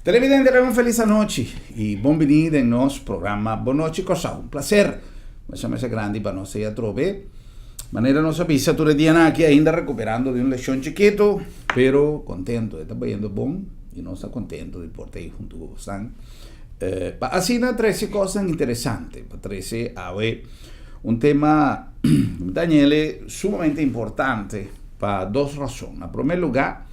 Televidente, un felis anochi i bon biní den nos programa Bon Nochi Kòrsou. Un plaser masha masha grandi pa nos ei atrobe. Manera nos a bisa tur e dianan aki ainda rekuperando di un leshon chikitu, pero kontento. E ta bayendo bon i nos ta kontento di por ta ei huntu ku bosan. Pa asina trese kosnan interesante, pa trese awe un tema, mi ta añele, sumamente importante pa dos rason. Na promé lugá,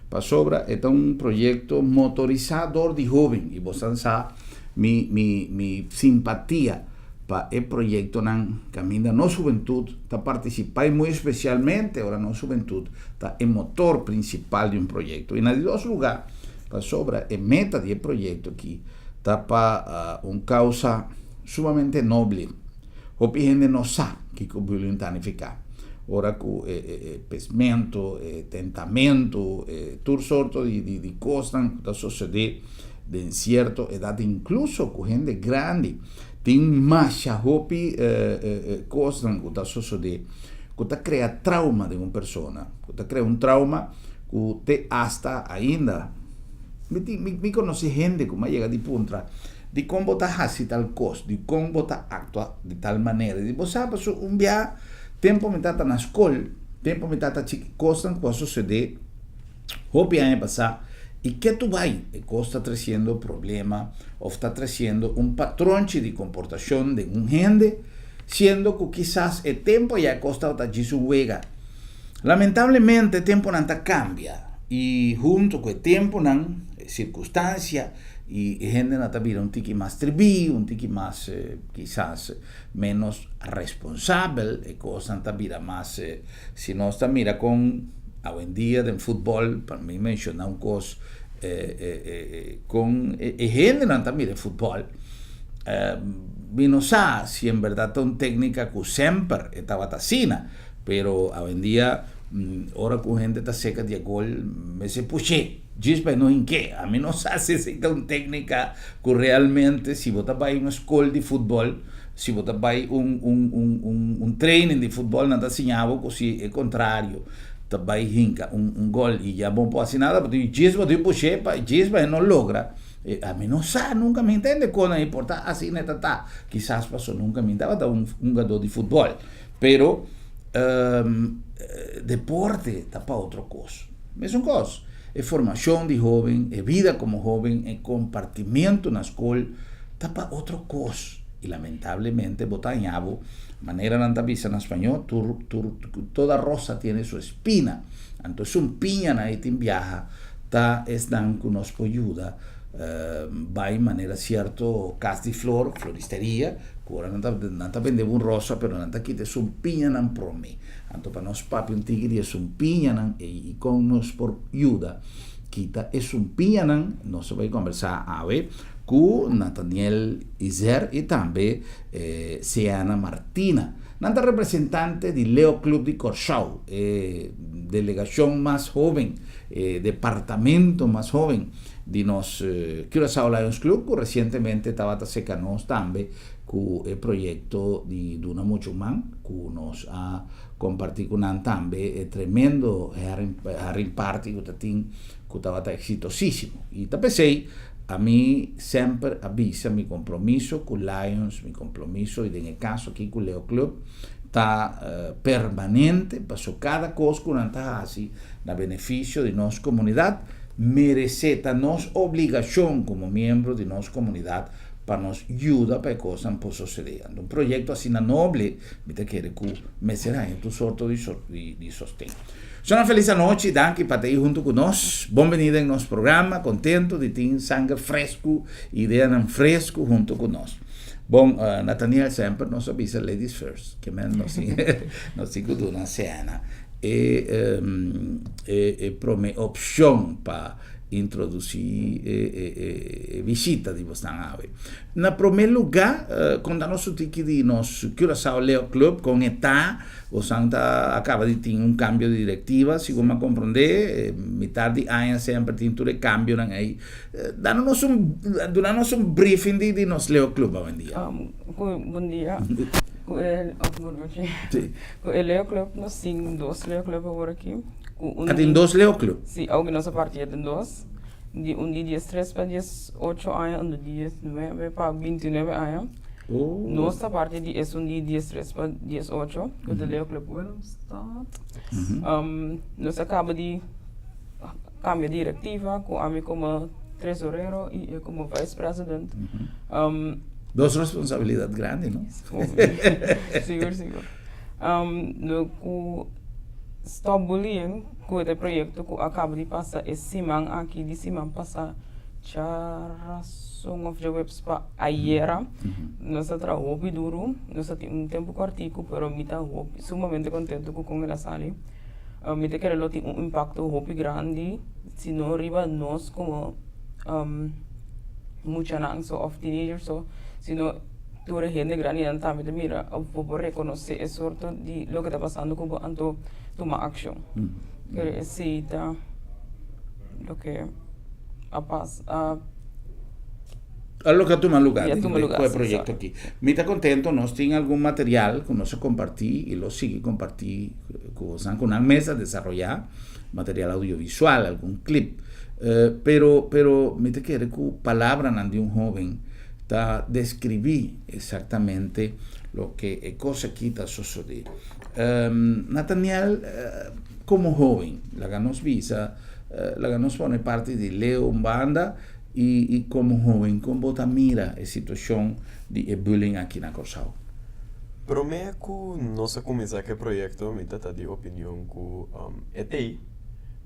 Pasobra e ta un proyekto motorisá dor di hóben i bosan sa mi mi mi simpatia pa e proyektonan kaminda nos hubentut ta partisipá i muy espesialmente ora nos hubentut ta e motor prinsipal di un proyekto. I na di dos lugá pasobra e meta di e proyekto aki ta pa un kousa sumamente noble. Hopi hende no sa kiko bullying ta nifiká. Ora ku e pesmentu, e tentamentu, e tur sorto di kosnan ku ta sosodé den sierto edat, inkluso ku hende grandi, tin masha hopi kosnan ku ta sosodé ku ta krea trauma den un persona, ku ta krea un trauma ku te asta ainda. Mi tin, mi konosé hende ku mi a yega di puntra, Dikon bo ta hasi tal kos? Dikon bo ta aktua di tal manera? Di bo sa paso un bia tempu mi tata na skol, tempu mi tata chiki, kosnan ku a sosodé hopi aña pasá i ketu bai e kos ta tresiendo problema òf ta tresiendo un patronchi di komportashon den un hende, siendo ku kisas e tempu ayá e kos tabata djis un wega. Lamentablemente tempunan ta kambia i huntu ku e tempunan, e sirkunstansia, I e hendenan ta bira un tiki mas tribí, un tiki mas kisas ménos responsabel, e kosnan ta bira mas, si nos ta mira kon awendia den futbòl, pa mi menshoná un kos, kon e hendenan ta mira e futbòl, mi no sa si en bèrdat ta un téknika ku semper e tabata asina, pero awendia ora ku un hende ta seka di e gol mester push'é. Djis pa e no hink'é. Ami no sa si esei ta un téknika ku realmente si bo ta bai un skol di futbòl, si bo ta bai un un un un un training di futbòl nan ta siña bo ku si e kontrario ta bai hinka un un gòl i ya bo no por hasi nada bo tin djis bo tin push'é pa djis pa e no logra. Ami no sa nunka mi intende kon nan e por ta asina e ta ta. Kisas paso nunka mi tabata un hungadó di futbòl. Pero deporte ta pa otro kos. Mesun kos, e formashon di hóben, e bida komo hóben, e kompartimentu na skol ta pa otro kos. I lamentablemente bo ta haña bo, manera nan ta bisa na spañó, tur tur toda rosa tiene su espina. Anto esun piñanan ei tin biaha ta esnan ku nos por yuda bai manera sierto kas di flor, floristeria, ku ora nan ta nan ta bende bo un rosa pero nan ta kita esun piñanan promé. Anto pa nos papia un tiki di e sumpiñanan ei i kon nos por yuda kita e sumpiñanan, nos ta bai kombersá awe ku Nathaniel Izer i tambe Seana Martina. Nan ta representante di Leo Club di Kòrsou, e delegashon mas hóben, e departamento mas hóben di nos Curaçao Lions Club ku resientemente tabata seka nos tambe ku e proyekto di Duna Mucho Man ku nos a kompartí ku nan tambe e tremendo herring party ku ta tin ku tabata eksitosísimo. I ta p'esei ami semper a bisa mi kompromiso ku Lions, mi kompromiso i den e kaso aki ku Leo Club ta permanente paso kada kos ku nan ta hasi na benefisio di nos komunidat meresé ta nos obligashon komo miembro di nos komunidat pa nos yuda pa e kosnan por sosodé. Anto un proyekto asina noble mi ta kere ku mester haña tur sorto di di sosten. Sona felis anochi, danki pa ta ei huntu ku nos. Bon bini den nos programa, kontento di tin sanger fresku, ideanan fresku huntu ku nos. Bon, Nathaniel semper nos a bisa ladies first, ke men nos tin nos tin ku duna sena e e prome opshon pa Introdusí e bishita di bosnan awe. Na promé lugá, konta nos un tiki di nos Curaçao Leo Club, kon e ta. Bosnan ta a kaba di tin un kambio di direktiva, segun mi a komprondé. Mitar di aña semper tin tur e kambionan ei. Dana nos un, duna nos un briefing di nos Leo Club awendia. Bon dia. Ku e, bon nochi. Ku e Leo Club nos tin dos Leo Club awor aki. A tin dos Leo Club? Sí, aunke nos a parti den dos. Di un di 13 pa 18 aña, un di 19 pa 29 aña. Nos ta parti di esun di 13 pa 18, ku ta Leo Club Willemstad. Nos a kaba di kambia direktiva ku ami komo tresorero i e komo vice president. Dos responsabilidat grandi, no? Sigur, sigur. No ku Stop Bullying, ku e proyekto ku a kaba di pasa e siman aki, di siman pasa djarason òf djaweps pa ayera. Nos a traha hopi duru, nos a tin un tempu kòrtiku, pero mi ta hopi sumamente kontentu ku kon el a sali. Mi ta kere lo tin un impakto hopi grandi, si no riba nos komo muchanan so òf teenagers so, sino tur e hende grandinan tambe ta mira òf bo por rekonosé e sorto di loke ta pasando ku bo anto tuma akshon. Pero esei ta loke a pasa, a. A loke a tuma lugá den ku e proyekto aki. Mi ta kontento, nos tin algun material ku nos a kompartí i lo sigui kompartí ku bosan ku nan mes a desaroyá, material audiovisual, algun klip. Pero, pero mi ta kere ku palabranan di un hóben ta deskribí eksaktamente loke e kos aki ta sosodé. Nathaniel, komo hóben, laga nos bisa, laga nos pone parti di Leo un banda, i komo hóben, kon bo ta mira e situashon di e bullying aki na Kòrsou? Promé ku nos a kuminsá ku e proyekto mi ta ta di opinion ku e t'ei,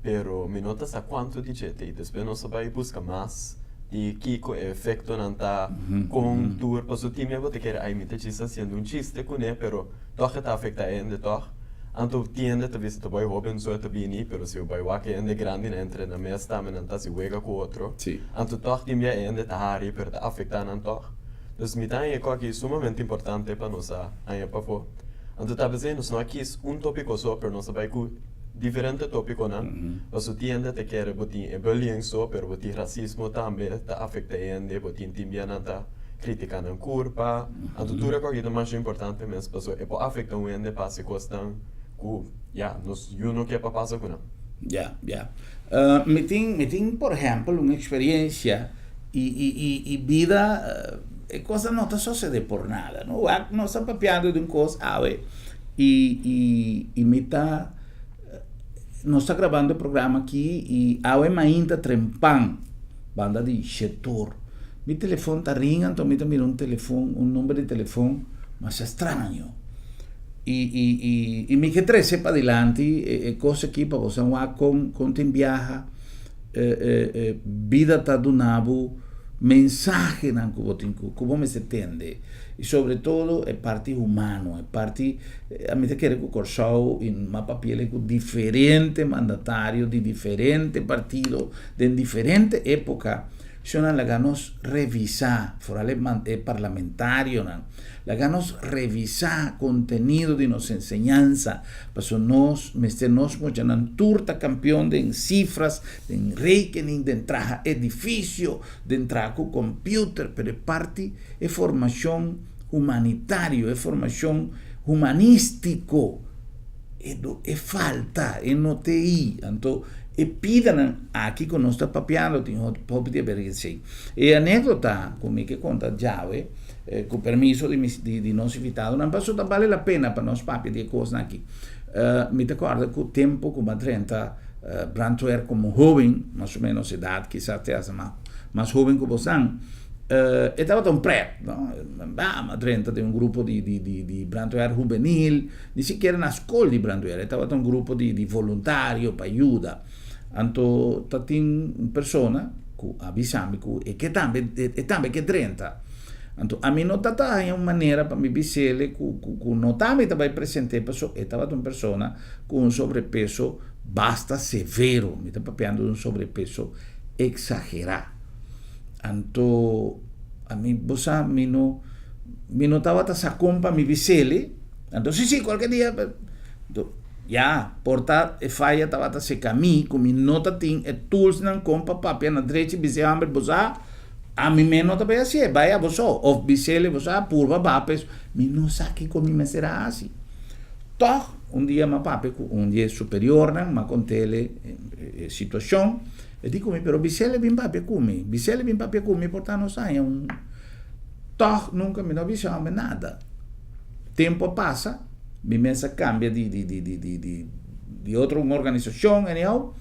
pero mi no ta sa kuantu di dje t'ei. Despues nos a bai buska mas di kiko e efektonan ta, kon tur, pasobra tin mia bo ta kere ai mi ta djis hasiendo un chiste kuné, pero tòg e ta afektá e hende tòg. Anto tin hende ta bisa ta bai hóben so e ta bini, pero si bo bai wak e hende grandi nan entre nan mes tambe nan ta hasi wega ku otro. Anto tòg tin bia e hende ta hari pero ta afektá nan tòg. Dus mi ta haña e kòki sumamente importante pa nos a haña pafó. Anto ta p'esei nos no a kis un tópiko so pero nos a bai ku diferente tópikonan. Pasobra tin hende ta kere bo tin e bullying so pero bo tin rasismo tambe ta afektá e hende, bo tin tin bia nan ta Critica nan curpa. Anto tur e coki ta masha importante mes pasobra e por afecta un hende pa haci cosnan cu ya nos yu no ke pa pasa cu nan. Ya, ya. Mi tin, mi tin por ehempel un experiencia y, y, y, y bida e cosnan no ta sosode por nada, no. Wak nos ta papiando di un cos awe y, y, y mi ta, nos ta grabando e programa aki y awe mainta trempan banda di shetor. Mi telefon ta ring anto mi ta mira un telefon, un number di telefon masha straño. I i i i mi ke trese padilanti e e kos aki pa boso wak kon kon tin biaha e e e bida ta duna bo mensahenan ku bo tin ku ku bo mester tende. I sobre todo e parti humano, e parti ami ta kere ku Kòrsou i m'a papia ku diferente mandatario di diferente partido den diferente epoka. Shonnan laga nos revisá, foral e parlamentarionan, laga nos revisá kontenido di nos enseñansa, pasobra nos mester nos muchanan tur ta kampion den sifras, den rekening, den traha edifisio, den traha ku kompiuter, pero e parti e formashon humanitario, e formashon humanístiko e do e falta, e no te ei. Anto e pidanan aki ku nos ta papiando tin hopi di haber esei. E anekdota ku mi ke konta djawe, ku permiso di mi di nos invitadonan, pasobra ta bale la pena pa nos papia di e kosnan aki. Mi ta kòrda ku tempu ku mi a drenta brandweer komo hoben, mas o menos edat kisas te hasta mas hoben ku bosan, E tabata un pret, no? Bam, a drenta den un grupo di, di, di, di brandweer hubenil, ni sikiera na skol di brandweer, e tabata un grupo di, di voluntario pa yuda. Anto ta tin un persona ku a bisa mi ku e ke tambe, e tambe ke drenta. Anto ami no ta haña un manera pa mi bis'ele ku, ku, ku no ta mi ta bai present'é paso e tabata un persona ku un sobrepeso basta severo, mi ta papiando di un sobrepeso eksagerá. Anto ami bo sa mi no mi no tabata sa kon pa mi bis'ele anto si si kualke dia anto ya por ta e faya tabata seka mi ku mi no ta tin e toolsnan kon pa papia na drechi bis'e homber bo sa ami mes no ta bay hasié bay abo so of bis'ele bo sa purba ba peso mi no sa kiko mi mester a hasi tog un dia mi a papia ku un di e superiornan mi a kont'ele e situashon. E di ku mi, pero bis'el e bin papia ku mi, bis'el e bin papia ku mi por ta nos haña un. Tòg nunka mi no a bisa hòmber nada. Tempu a pasa, mi mes a kambia di di di di di di di otro un organisashon anyhow.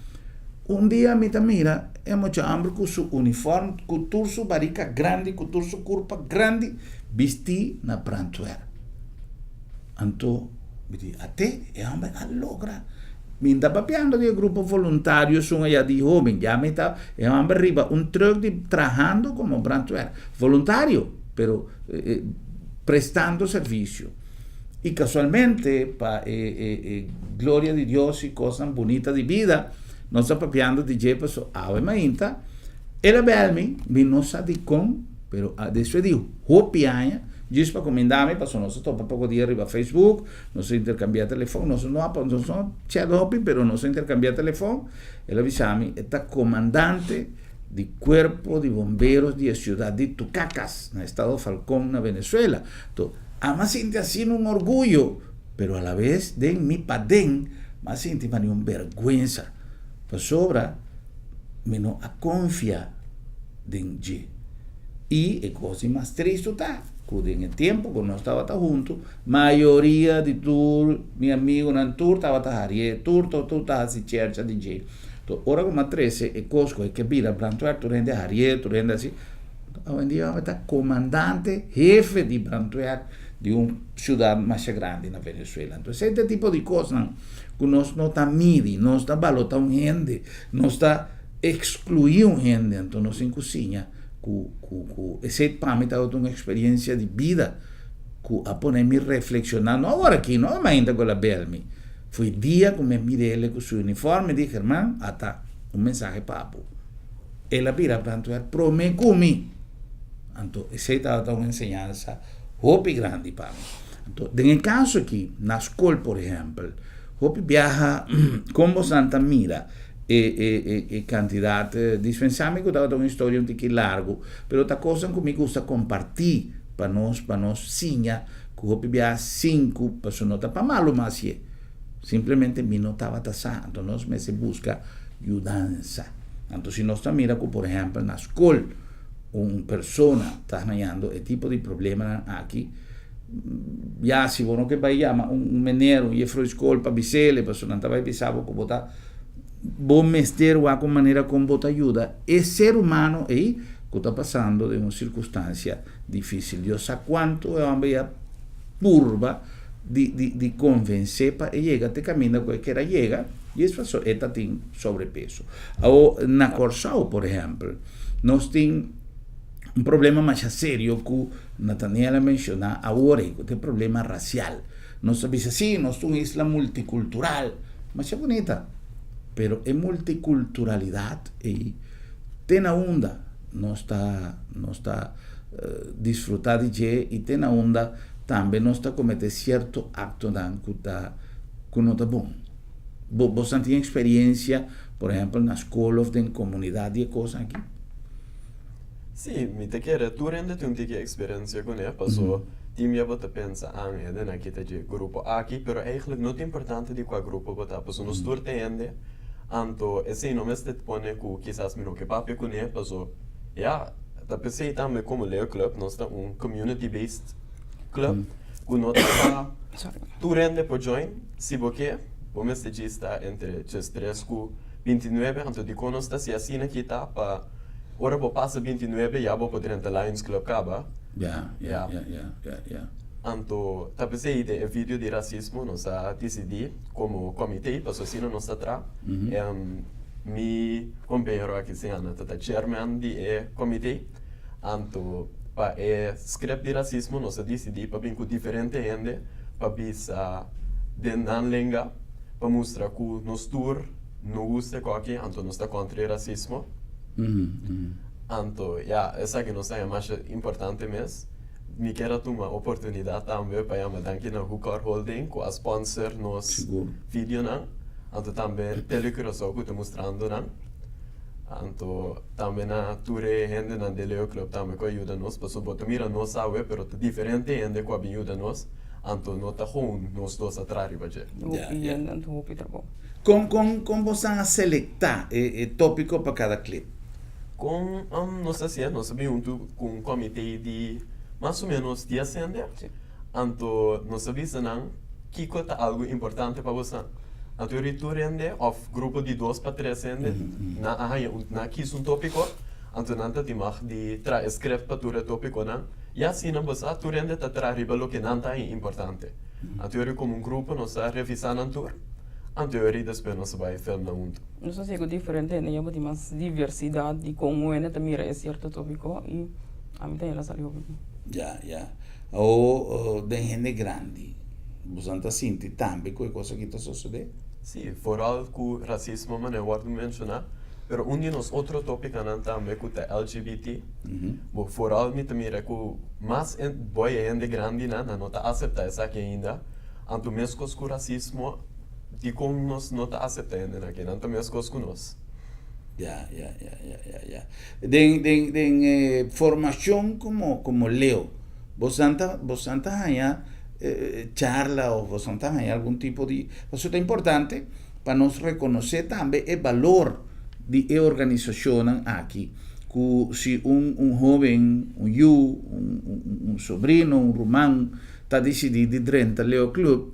Un dia mi ta mira e mucha hòmber ku su unifòrm, ku tur su barika grandi, ku tur su kurpa grandi, bistí na brandweer. Anto mi di, Ate, e hòmber a logra. Mi ta papiando di e grupo voluntario esun aya di hoben. Ya mi ta, e hòmber riba un truck di trahando komo brandweer. Voluntario, pero prestando servisio. I kasualmente, pa e e e gloria di Dios i kosnan bunita di bida, nos ta papiando di dje paso awe mainta, el a bèl mi, mi no sa dikon, pero despues di hopi aña, djis pa kuminda mi, paso nos a topa poko dia riba Facebook, nos a interkambiá telefòn, nos no a nos no chat hopi, pero nos a interkambiá telefòn, el a bisa mi e ta komandante di kuerpo di bomberos di e siudat di Tucacas, na estado Falcón, na Venezuela. Enton, ami a sinti asina un orguyo, pero a la bes den mi paden mi a sinti manera un bèrgwensa, pasobra mi no a konfia den dje. I e kos di mas tristu ta ku den e tempu ku nos tabata huntu, mayoria di tur mi amigunan tur tabata harié, tur tur tur ta hasi chercha di dje. Enton ora ku mi a trese e kos ku e ke bira brandweer tur hende harié, tur hende hasi. Awendia mi ta komandante, hefe di brandweer di un siudat masha grandi na Venezuela. Enton esei ta e tipo di kosnan ku nos no ta midi, nos ta balota un hende, nos ta Excluí un hende anto nos tin cu siña cu cu cu esey pa mi tabata un experiencia di bida cu a pone mi reflexiona, no awor aki no mainta cu el a bel mi, foi dia cu mi a mirele cu su uniforme di German ata un mensahe pa bo. El a bira brandweer prome cu mi. Anto esey tabata un enseñansa hopi grandi pa mi. Anto den e caso aki na scol por ehempel hopi biaha con bosan ta mira E e e e kantidat dispensá mi ku tabata un historia un tiki largu, pero ta kosnan ku mi gusta kompartí pa nos pa nos siña ku hopi bia sinku pasobra no ta pa malu mas ye simplemente mi no tabata sa anto nos mester buska yudansa. Anto si nos ta mira ku por ehèmpel na skol un persona ta hañando e tipo di problemanan aki ya si bo no ke bai yama un meneer un jefrou di skol pa bis'el pasobra nan ta bai bisa bo ku bo ta Bo mester wak un manera kon bo ta yuda e ser humano ei ku ta pasando den un sirkunstansia difísil. Dios sa kuantu e hòmber ya purba di di di konvensé pa e yega te kaminda ku e kier a yega, i es pasobra e ta tin sobrepeso. Awor, na Kòrsou, por ehèmpel, nos tin un problema masha serio ku Nathaniel a menshoná awor ei, ku ta e problema rasial. Nos ta bisa, sí, nos ta un isla multikultural. Masha bunita, pero e multikulturalidat ei te na unda nos ta nos ta disfrutá di dje i te na unda tambe nos ta kometé sierto aktonan ku ta ku no ta bon. Bo bosan tin eksperiensia, por ehèmpel na skol òf den komunidat di e kosnan aki? Sí, mi ta kere tur hende tin un tiki eksperensia kuné, paso tin bia bo ta pensa, an hende nan kita dje grupo aki, pero eigentlik no ta importante di kua grupo bo ta, paso nos tur ta hende, anto esei no mester pone ku kisas mi no ke papia kuné, paso ya, ta p'esei tambe komo Leo Club nos ta un community based club ku no ta pa tur hende por join, si bo ke bo mester djis ta entre djestres ku bintinuebe, anto dikon nos ta hasi asina kita pa. Ora bo pasa 29 ya bo por drenta Lions Club kaba. Ya, ya, ya, ya, ya, ya. Anto ta p'esei den e video di rasismo nos a disidí komo komité, pasobra asina nos ta traha. Mi kompañero aki Siana ta ta chairman di e komité. Anto pa e script di rasismo nos a disidí pa bin ku diferente hende pa bisa den nan lenga pa mustra ku nos tur no gusta e koki anto nos ta kontra e rasismo. Anto, ya, esaki nos ta haña masha importante mes. Mi kier a tuma oportunidat tambe pa yama danki na Hucor Holding ku a sponsor nos videonan. Anto tambe Tele Curaçao ku ta mustrando nan. Anto tambe na tur e hendenan di Leo Club tambe ku a yuda nos. Pasobra bo ta mira nos awe pero ta diferente hende ku a bin yuda nos. Anto no ta gewoon nos dos a traha riba dje. Hopi hende anto hopi trabou. Kon kon kon bosan a selektá e e tópiko pa kada clip? Kon nos a hasié? Nos a bin huntu ku un komité di mas o ménos dies hende. Anto nos a bisa nan kiko ta algu importante pa bosan. Anto yori tur hende òf grupo di dos pa tres hende nan a haña un nan a kis un tópiko, anto nan ta tin mag di traha e script pa tur e tópikonan. I asina bo sa tur hende ta traha riba loke nan ta haña importante. Anto yori komo un grupo nos a revisá nan tur, anto yori despues nos a bai film nan huntu. Nos a sigu diferente hende ya bo tin mas diversidat di kon un hende ta mira e sierto tópiko i ami ta hela sali hopi bon. Ya, ya. Awor den hende grandi, boso ta sinti tambe ku e kos aki ta sosodé? Sí, foral ku rasismo manera wòrdu menshoná, pero un di nos otro tópikanan tambe ku ta LGBT, bo foral mi ta mira ku mas boy e hende grandinan nan no ta aseptá esaki ainda, anto meskos ku rasismo, dikon nos no ta aseptá hendenan aki? Nan ta meskos ku nos. Ya, ya, ya, ya, ya, ya. Den, den, den e formashon komo, komo Leo, bosan ta, bosan ta haña charla of bosan ta haña algun tipo di, pasobra ta importante pa nos rekonosé tambe e balor di e organisashonnan aki, ku si un, un hoben, un yu, un, un, un sobrino, un ruman ta disidí di drenta Leo Club,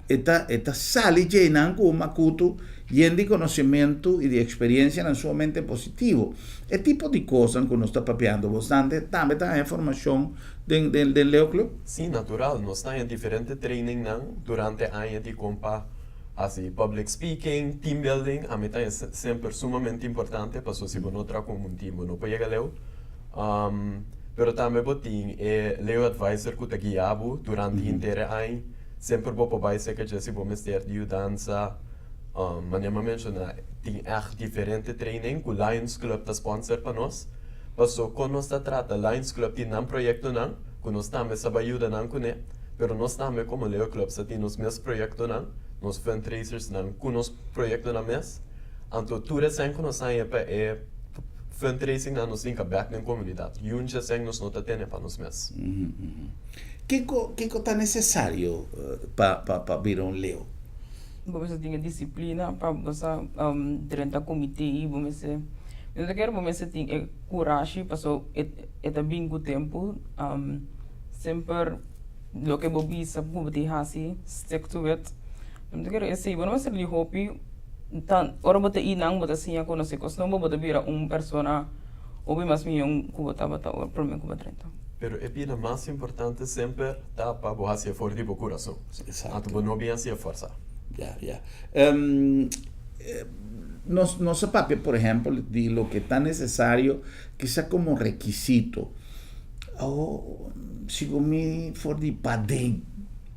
E ta e ta sali djeinan ku un makutu yen di konosementu i di eksperensianan sumamente positivo. E tipo di kosnan ku nos ta papiando bastante tambe ta haña formashon den den den Leo Club? Sí, natural. Nos ta haña diferente trainingnan durante aña di kon pa hasi public speaking, team building. Ami ta haña semper sumamente importante pasobra si bo no traha komo un team bo no por yega leu. Pero tambe bo tin e Leo Advisor ku ta guia bo durante henter e aña. Semper bo por bai serka dje si bo mester di yudansa. Manera mi a menshoná, tin ègt diferente training ku Lions Club ta sponsor pa nos. Paso kon nos ta trata Lions Club tin nan proyektonan ku nos tambe sa bai yuda nan kuné, pero nos tambe komo Leo Club sa tin nos mes proyektonan, nos fundraisersnan ku nos proyektonan mes. Anto tur esei ku nos haña pa e fundraisingnan nos hinka bèk den komunidat. Yunchi esei nos no ta tene pa nos mes. Kiko kiko ta nesesario pa pa pa bira un leo? Bo mester tin e disiplina pa bo sa drenta komité i bo mester mi ta kere bo mester tin e kurashi paso e e ta bin ku tempu semper loke bo bisa ku bo tin hasi stick to it mi ta kere esei bo no mester di hopi ta ora bo ta einan bo ta siña konosé kos nobo bo ta bira un persona hopi mas mihó ku bo tabata ora promé ku bo drenta. Pero e bida mas importante semper ta pa bo hasi e for di bo kurason. Anto bo no bin hasi e forsa. Ya, ya. Nos, nos a papia, por ehempel, di loke ta necesario, kisa como rekisito. Awo, sigun mi for di paden,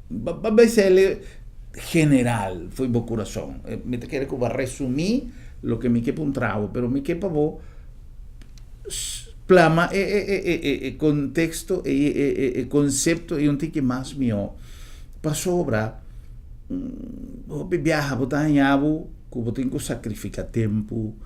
ba, ba besele general for di bo kurason. Mi ta kere ku bo a resumi loke mi ke puntra bo, pero mi ke pa bo Plama e e e e e contexto e e e e concepto ei un tiki mas mihó pasobra hopi biaha bo ta haña bo ku bo tin ku sakrifika tempu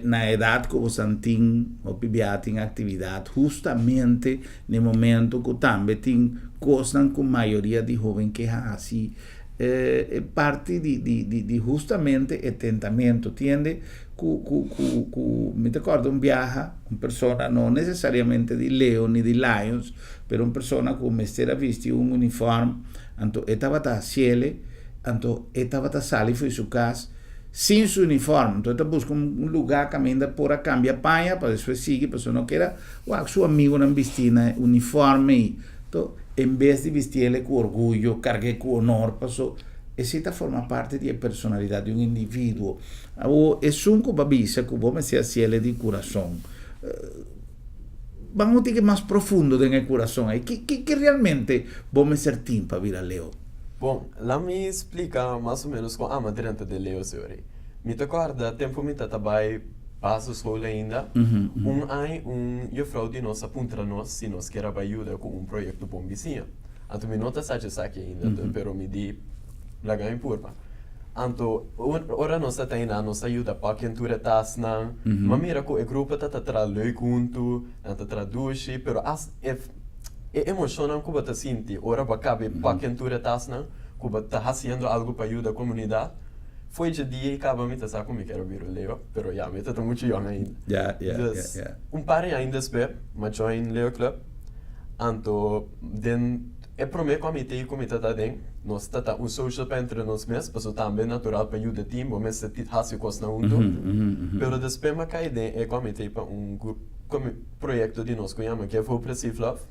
na edat ku bo san tin hopi biaha tin aktividat hustamente na e momento ku tambe tin kosnan ku mayoria di hoben ke hasi e parti di di di di hustamente e tentamentu tiende Ku, ku, ku, ku, mi ta kòrda un biaha, un persona, no nesesariamente di Leo ni di Lions, pero un persona ku mester a bisti un unifòrm, anto e tabata hasiele, anto e tabata sali fo'i su kas sin su unifòrm, anto e ta buska un lugá kaminda por a kambia paña pa despues sigui, pasobra no keda wak su amigunan bistí na e unifòrm ei. Anto, en bes di bistiele ku orguyo, karg'é ku honor, paso esei ta forma parti di e personalidat di un individuo. Awor, esun ku bo a bisa ku bo mester hasiel e di kurason, ban un tiki mas profundo den e kurason ei. Ki ki realmente bo mester tin pa bira leo? Bon, la mi splika mas o ménos kon ama drenta den leo seori. Mi ta kòrda tempu mi ta ta bai basisschool ainda, un aña un jufrou di nos a puntra nos si nos kier a bai yuda ku un proyekto bon bisiña. Anto mi no ta sa esaki ainda, pero mi di laga mi purba. Anto ora nos ta tainá nos ta yuda paken tur e tasnan. M'a mira ku e grupo ta ta traha leuk huntu, nan ta traha dushi, pero as e e emoshonnan ku bo ta sinti ora bo a kabe paken tur e tasnan, ku bo ta hasiendo algu pa yuda komunidat. Fo'i dje dia ei kaba mi ta sa ku mi kero bira un Leo, pero ya mi ta ta muchu yòn ainda. Dus un par di aña despues mi a join Leo Club, anto den e promé komité ku mi ta ta den, nos ta ta un social pa entre nos mes, pasobra tambe natural pa yuda team, bo mester hasi kosnan huntu. Pero despues mi a kai den e komité pa un proyekto di nos ku yama Give Hope Receive Love,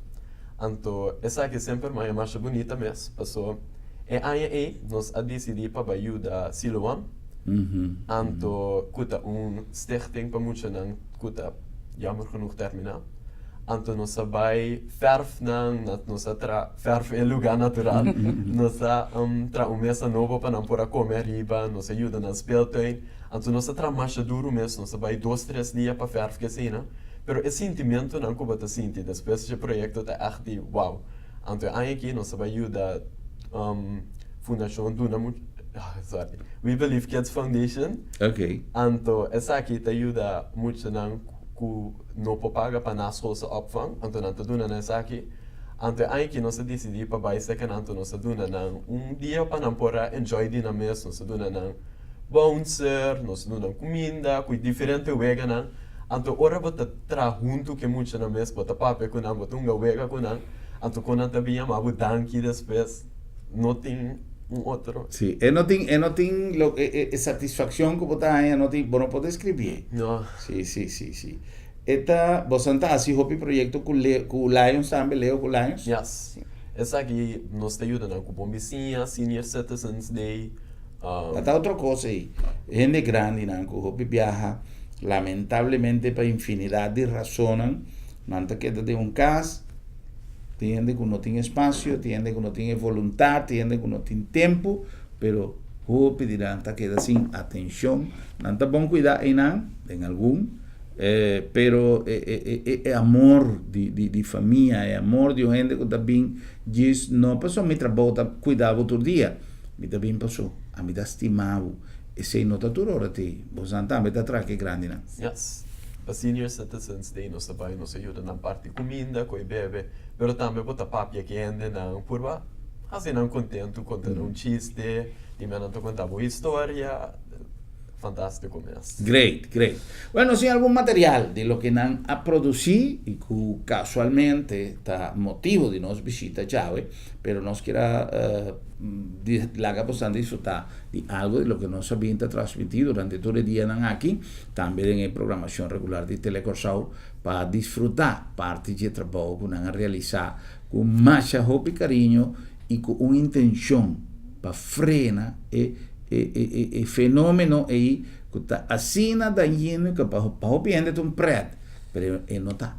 anto esaki semper mi a haña masha bunita mes, pasobra. E aña ei nos a disidí pa bai yuda Siloam, anto ku ta un stichting pa muchanan ku ta jammer genoeg terminá. Anto nos a bai fèrf nan, nos a tra fèrf e lugá natural, nos a tra un mesa nobo pa nan por a kome ariba, nos a yuda nan speeltuin. Anto nos a traha masha duru mes, nos a bai dos tres dia pa fèrf k'eseinan, pero e sintimentunan ku bo ta sinti despues dje proyekto ta ègt di wow. Anto e aña aki nos ta bai yuda Fundashon Duna Mucha, sorry, We Believe Kids Foundation. Anto esaki ta yuda muchanan ku no por paga pa naschoolse opvang, anto nan ta duna nan esaki. Anto e aña aki nos a disidí pa bai serka nan, anto nos a duna nan un dia pa nan por a enjoy di nan mes, nos a duna nan bouncer, nos a duna nan kuminda ku diferente weganan. Anto ora bo ta traha huntu ku e muchanan mes, bo ta papia ku nan, bo ta hunga wega ku nan, anto kon nan ta bin yama bo danki despues, no tin un otro. Sí, e no tin, e no tin lo, e, e, e satisfakshon ku bo ta haña, no tin, bo no por deskribí. No. Sí, sí, sí, sí. E ta, boso ta hasi hopi proyekto ku Le, ku Lions tambe, Leo ku Lions? Yes. Esaki nos ta yuda nan ku Bon Bisiña, Senior Citizens Day. Ta otro kos ei. Hende grandinan ku hopi biaha, lamentablemente pa infinidat di rasonnan, nan ta keda den un kas. Tin hende ku no tin espasio, tin hende ku no tin e voluntat, tin hende ku no tin tempu, pero hopi di nan ta keda sin atenshon. Nan ta bon kuidá einan, den algun, pero e amor di famia, e amor di un hende ku ta bin djis no pasobra mi trabou ta kuida bo tur dia. Mi ta bin paso, ami ta stima bo. Esei no ta tur ora te. Bosan tambe ta traha ke grandinan. Yes. Pa Senior Citizens Day nos ta bai, nos ta yuda nan parti kuminda ku e bebe, pero tambe bo ta papia ku hendenan purba hasi nan kontentu, konta nan un chiste, di mei nan ta konta bo historia. Fantástiko mes. Great, great. Bueno, nos tin algun material di loke nan a producí y cu casualmente ta motivo di nos bishita djawe, pero nos kier a laga bosan disfruta di algo di loke nos a bin ta transmiti durante tur e dianan aki, tambe den e programacion regular di Tele Kòrsou, pa disfruta parti dje trabou cu nan a realisa cu masha hopi cariño y cu un intencion pa frena e E fenomeno ei ku ta asina dañino ku pa hopi hende ta un pret, pero e no ta.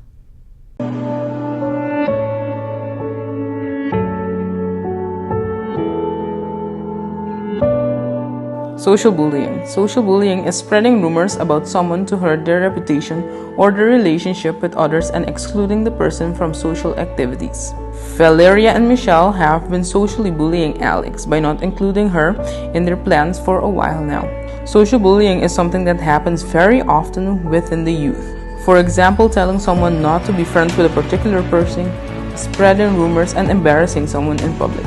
Social bullying. Social bullying is spreading rumors about someone to hurt their reputation or their relationship with others and excluding the person from social activities. Valeria and Michelle have been socially bullying Alex by not including her in their plans for a while now. Social bullying is something that happens very often within the youth. For example, telling someone not to be friends with a particular person, spreading rumors, and embarrassing someone in public.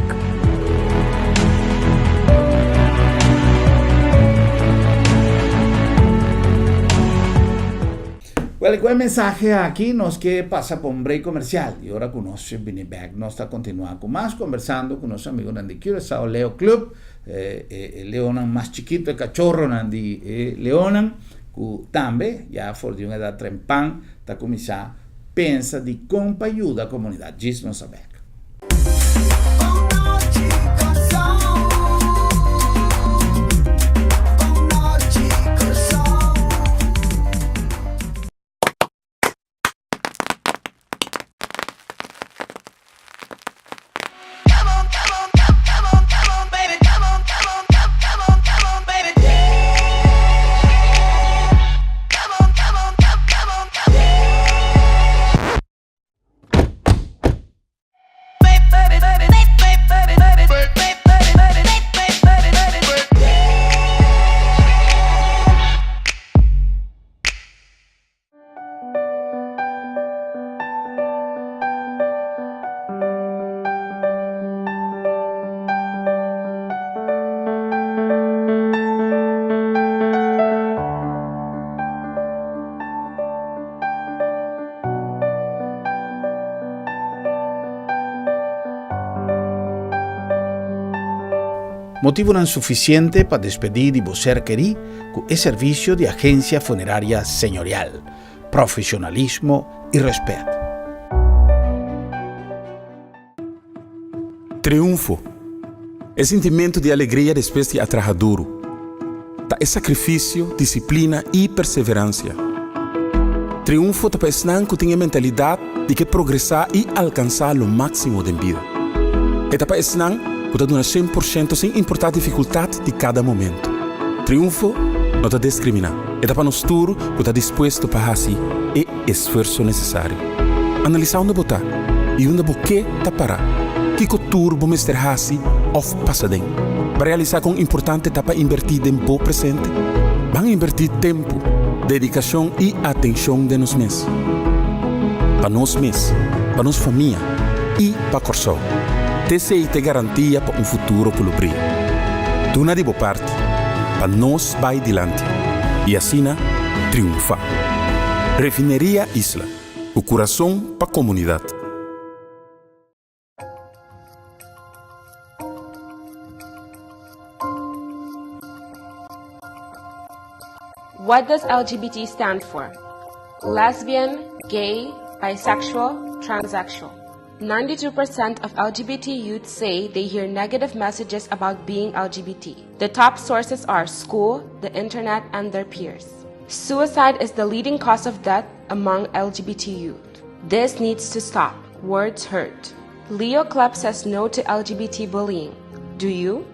Wel, ku e mensahe aki nos ke pasa pa un break komersial i ora ku nos bini bek nos ta kontinuá ku mas kombersando ku nos amigunan di Curaçao Leo Club, e leonnan mas chikitu, e kachorronan di e leonnan ku tambe ya for di un edat trempan ta kuminsá pensa di kon pa yuda komunidat. Djis nos a bek. Motivonan sufisiente pa despedí di bo ser kerí ku e servisio di Agensia Funeraria Señorial. Profesionalismo i rèspèt. Triunfo, E sintimentu di alegria despues di a traha duru. Ta e sakrifisio, disiplina i perseveransia. Triunfo ta pa esnan ku tin e mentalidat di ke progresá i alkansá lo máksimo den bida. E ta pa esnan ku ta duna 100% sin importá difikultat di kada momentu. Triunfo no ta diskriminá, e ta pa nos tur ku ta dispuesto pa hasi e esfuerso nesesario. Analisá unda bo ta i unda bo ke ta pará. Kiko tur bo mester hasi òf pasa den pa realisá kon importante ta pa inbertí den bo presente? Ban inbertí tempu, dedikashon i atenshon den nos mes. Pa nos mes, pa nos famia i pa Kòrsou. T'esei ta e garantia pa un futuro ku lo bria. Duna di bo parti pa nos bai dilanti i asina triunfá. Refineria Isla, ku kurason pa komunidat. What does LGBT stand for? Lesbian, gay, bisexual, transsexual. 92% of LGBT youth say they hear negative messages about being LGBT. The top sources are school, the internet, and their peers. Suicide is the leading cause of death among LGBT youth. This needs to stop. Words hurt. Leo Club says no to LGBT bullying. Do you?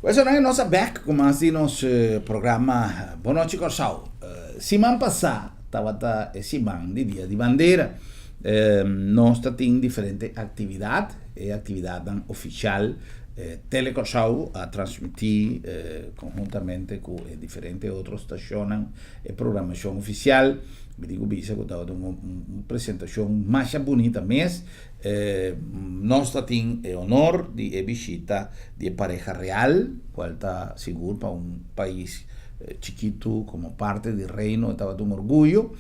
Pues ahora nos a back ku mas di nos eh, programa Bon Nochi Kòrsou. Eh, siman pasá tabata e siman di Dia di Bandera. Eh, nos ta tin diferente aktividat, e aktividatnan ofisial eh, Tele Kòrsou a transmití eh, konhuntamente ku e diferente otro stashonnan E programashon ofisial, mi tin ku bisa ku tabata un un presentashon masha bunita mes. Nos ta tin e honor di e bishita di e pareha real, kual ta sigur pa un pais chikitu komo parti di reino e tabata un orguyo.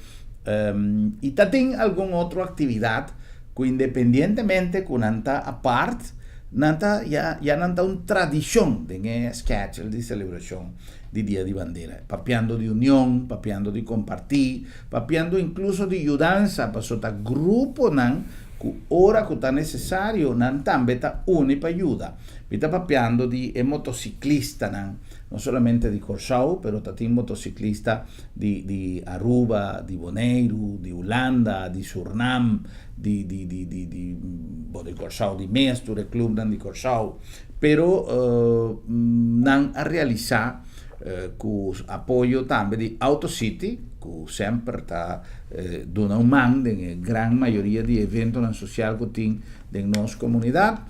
I ta tin algun otro aktividat ku independientemente ku nan ta apart, nan ta ya ya nan ta un tradishon den e schedule di selebrashon di Dia di Bandera, papiando di union, papiando di kompartí, papiando inkluso di yudansa, paso ta gruponan ku ora ku ta nesesario nan tambe ta uni pa yuda. Mi ta papiando di e motosiklistanan, no solamente di Kòrsou, pero ta tin motosiklista di di Aruba, di Boneiru, di Hulanda, di Surnam, di di di di di bo di Kòrsou di mes, tur e klubnan di Kòrsou. Pero nan a realisá ku apoyo tambe di Auto City, ku semper ta duna un man den e gran mayoria di eventonan sosial ku tin den nos komunidat.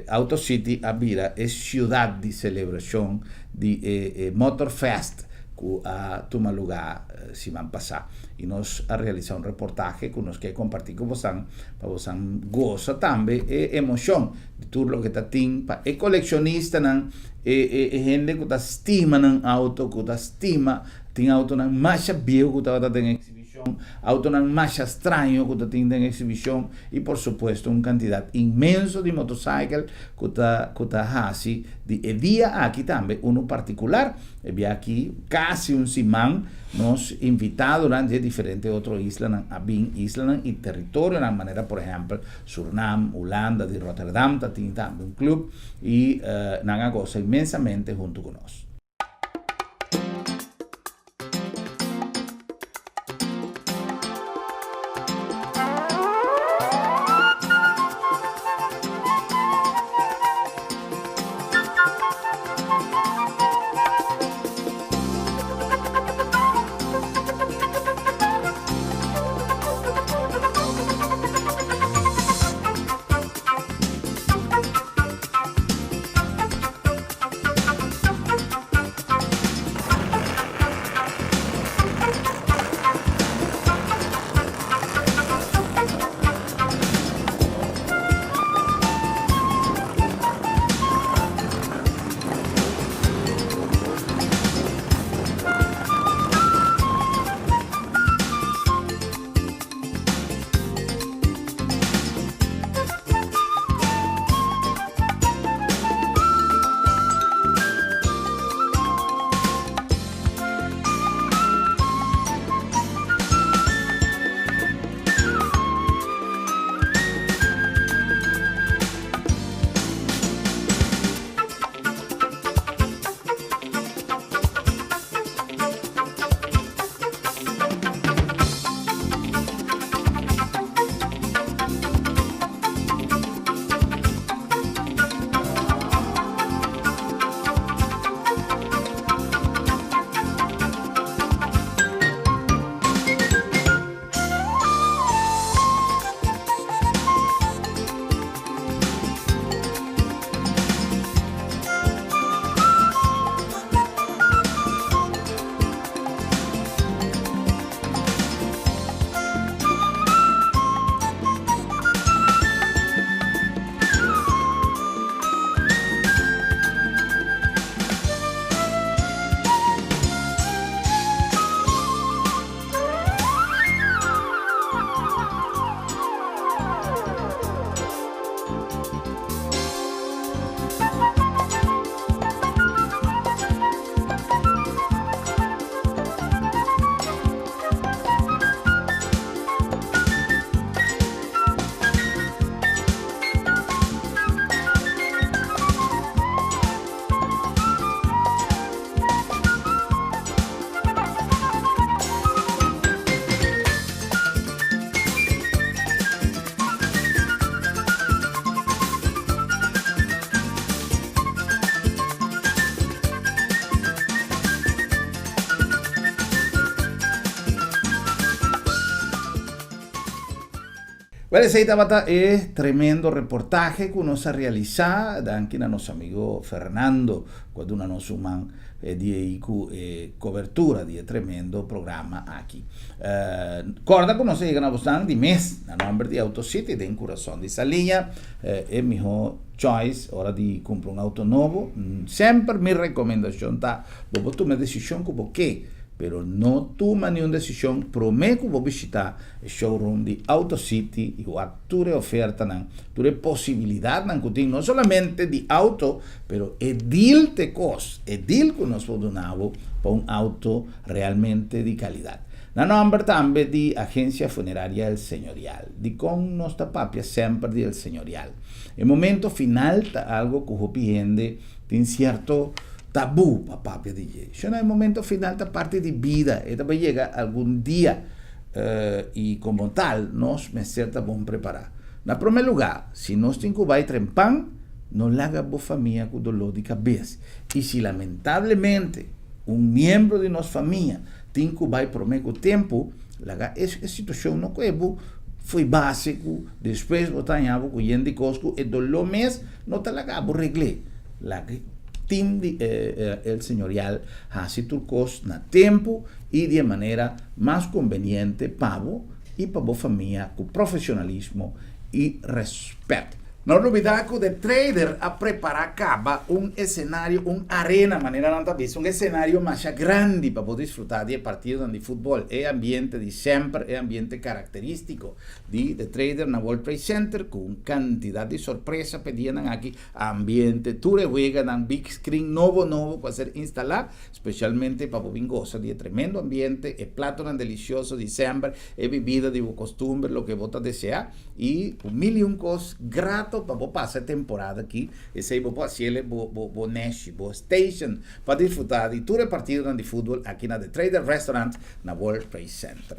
Auto City a bira e siudat di selebrashon di e Motorfest ku a tuma lugá siman pasá. I nos a realisá un reportahe ku nos ke kompartí ku bosan pa bosan gosa tambe e emoshon di tur loke ta tin pa e kolekshonistanan, e e e hende ku ta stima nan auto, ku ta stima, tin autonan masha bieu ku tabata den eksibishon, autonan masha straño ku ta tin den eksibishon i por supuesto un kantidat inmenso di motosaikel ku ta ku ta hasi di e dia aki tambe unu partikular. E bia aki kasi un siman nos invitadonan dje diferente otro islanan a bin, islanan i territorionan manera por ehèmpel Surnam, Hulanda, di Rotterdam ta tin tambe un club y nan a gosa inmensamente hunto cu nos. Well, esei tabata e tremendo reportahe ku nos a realisá. Danki na nos amigo Fernando ku a duna nos un man di ei ku e kobertura di e tremendo programa aki. Kòrda ku nos a yega na bosnan di mes na nòmber di Auto City den kurason di Saliña. E mihó choice ora di kumpra un auto nobo. Semper mi rekomendashon ta bo por tuma e desishon ku bo ke, pero no tuma niun desishon promé ku bo bishitá e showroom di Auto City i wak tur e ofertanan, tur e posibilidatnan ku tin, no solamente di auto, pero e deal t'e kos, e deal ku nos por duna bo pa un auto realmente di kalidat. Na nòmber tambe di Agencia Funeraria El Señorial. Dikon nos ta papia semper di El Señorial? E momento final ta algo ku hopi hende tin sierto tabú pa papia di dje. Shona e momento final ta parti di bida, e ta bai yega algun dia. I komo tal nos mester ta bon prepará. Na promé lugá, si nos tin ku bai trempan, no laga bo famia ku doló di kabes. I si lamentablemente un miembro di nos famia tin ku bai promé ku tempu, laga e situashon no koe bo fo'i base ku despues bo ta haña bo ku yen di kos ku e doló mes no ta laga bo regl'é. Laga e tim di El Señorial hasi tur kos na tempu i di e manera mas konbeniente pa bo i pa bo famia ku profesionalismo i rèspèt. No lubidá ku The Trader a prepará kaba un esenario, un arena manera nan ta bisa, un esenario masha grandi pa bo disfrutá di e partidonan di futbòl. E ambiente di semper, e ambiente karakterístiko di The Trader na World Trade Center ku un kantidat di sorpresa pa e dianan aki, ambiente, tur e weganan, big screen nobo nobo ku a ser instalá. Specialmente pa bo bin gosa di e tremendo ambiente, e platonan delicioso di semper, e bibida di bo costumber, loke bo ta desea, y un mil y un cos grato pa bo pasa e temporada aki. Esey bo por haciele bo bo bo neshi, bo station pa disfruta di tur e partidonan di futbol aki na The Trader Restaurant na World Trade Center.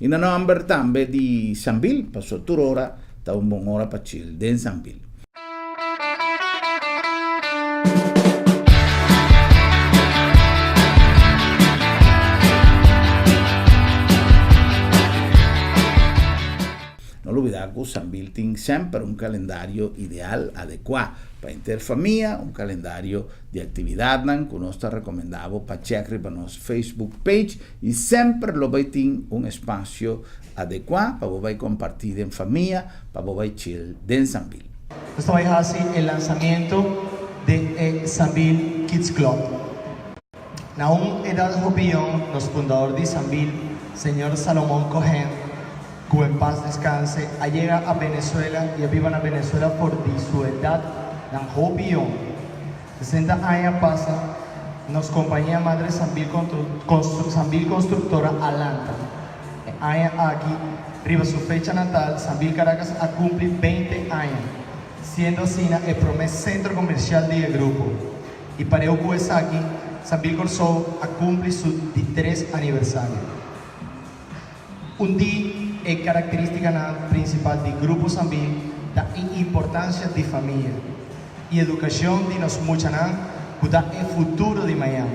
Y na nomber tambe di Sambil, paso tur ora ta un bon ora pa chill den Sambil. No lubida ku Sambil tin semper un kalendario ideal adekuá pa henter famia, un kalendario di aktividatnan ku nos ta rekomendá bo pa chèk riba nos Facebook page i semper lo bai tin un espasio adekuá pa bo bai kompartí den famia pa bo bai chill den Sambil. Nos ta bai hasi e lansamiento di e Sambil Kids Club. Na un edad hopi yong nos fundador di Sambil, señor Salomon Cohen, cu en paz descanse, a yega a Venezuela y a biba na Venezuela for di su edad nan hopi yong. 60 aña pasa nos compañia madre Sambil Sambil Constructora a lanta. E aña aki, riba su fecha natal, Sambil Caracas a cumpli 20 aña, siendo asina e prome centro comercial di e grupo. Y pareu cu esaki, Sambil Corsou a cumpli su di tres aniversario. Un di e caracteristicanan principal di Grupo Sambil ta e importancia di famia y educacion di nos muchanan cu ta e futuro di mañan.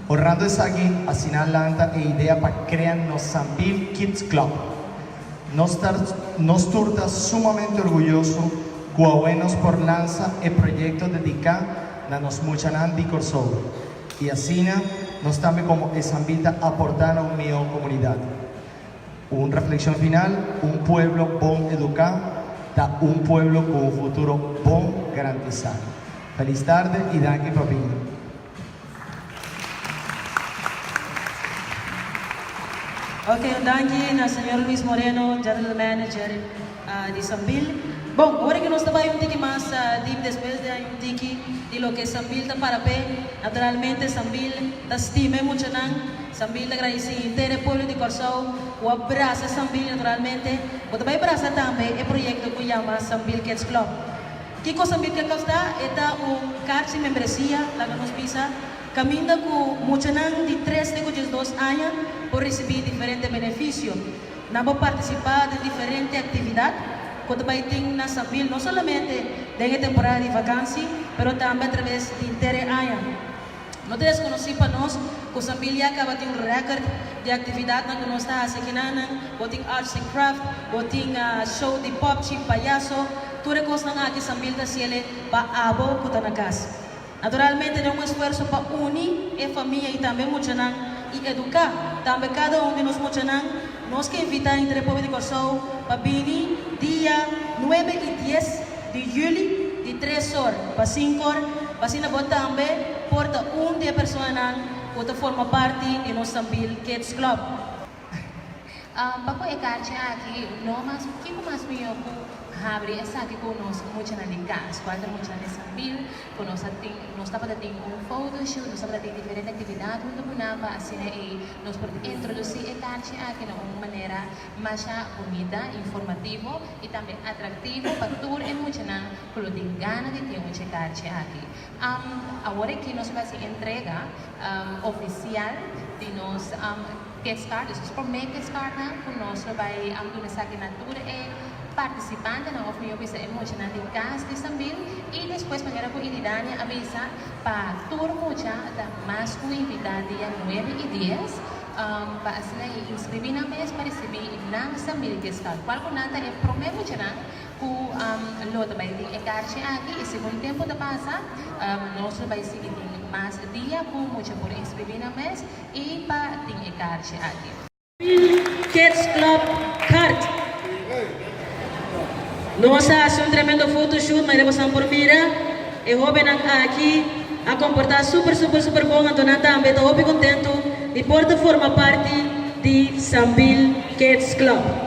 Honrando esaki, asina lanta e idea pa crea nos Sambil Kids Club. Nos ta nos tur ta sumamente orguyoso cu awe nos por lansa e proyecto dedica na nos muchanan di Corsou y asina nos tambe como e Sambil ta aporta na un miho comunidad. Un reflexion final, un pueblo bon educa ta un pueblo cu un futuro bon garantisa. Feliz tarde y danki pa bini. Ok, un danki na señor Luis Moreno, General Manager di Sambil. Bon, awor ku nos ta bai un tiki mas dip despues di un tiki di loke Sambil ta para p'e. Naturalmente Sambil ta stima e muchanan, Sambil ta gradisí henter e pueblo di Kòrsou ku a brasa Sambil naturalmente bo ta bai brasa tambe e proyekto ku yama Sambil Kids Club. Kiko Sambil Kids Club ta? E ta un karchi membresia, laga nos bisa, kaminda ku muchanan di tres te ku 12 aña por risibí diferente benefisio. Nan por partisipá den diferente aktividat ku ta bai tin na Sambil no solamente den e temporada di vakansi, pero tambe atraves di henter e aña. No ta deskonosí pa nos ku Sambil ya kaba tin un rèkòrt di aktividatnan ku nos ta hasi akinanan, bo tin arts and craft, bo tin show di pòpchi, payaso, tur e kosnan aki Sambil ta hasiel pa abo ku ta na kas. Naturalmente den un esfuerso pa uni e famia i tambe muchanan i eduká tambe kada un di nos muchanan, nos ke invitá henter e pueblo di Kòrsou pa bini dia nuebe i dies di yüli di tres or pa sinku or pa asina bo tambe por ta un di e personanan ku ta forma parti di nos Sambil Kids Club. Pa ku e karchi aki no mas kiko mas mihó ku habri esaki ku nos muchanan di kas, kual ta muchanan di Sambil, ku nos a tin nos tabata tin un photoshoot, nos tabata tin diferente aktividat huntu ku nan pa asina ei nos por introdusí e karchi aki na un manera masha bunita, informativo i tambe atraktivo pa tur e muchanan ku lo tin gana di tin un dje karchi aki. Awor aki nos lo hasi entrega ofisial di nos. Kids card, dus nos promé kids cardnan ku nos lo bai duna esaki na tur e partisipantenan òf mihó bisa e muchanan di kas di Sambil i despues manera ku Iridania a bisa pa tur mucha ta mas ku invitá dia nuebe i dies pa asina e inskribí nan mes pa risibí nan Sambil kids card kual ku nan ta e promé muchanan ku lo ta bai tin e karchi aki i segun tempu ta pasa nos lo bai sigui tin mas dia ku mucha por inskribí nan mes. I pa tin e karchi aki. Kids Club Card. Nos a hasi un tremendo photoshoot manera bosan por mira. E hobennan aki a komportá super super super bon anto nan tambe ta hopi kontentu di por ta forma parti di Sambil Kids Club.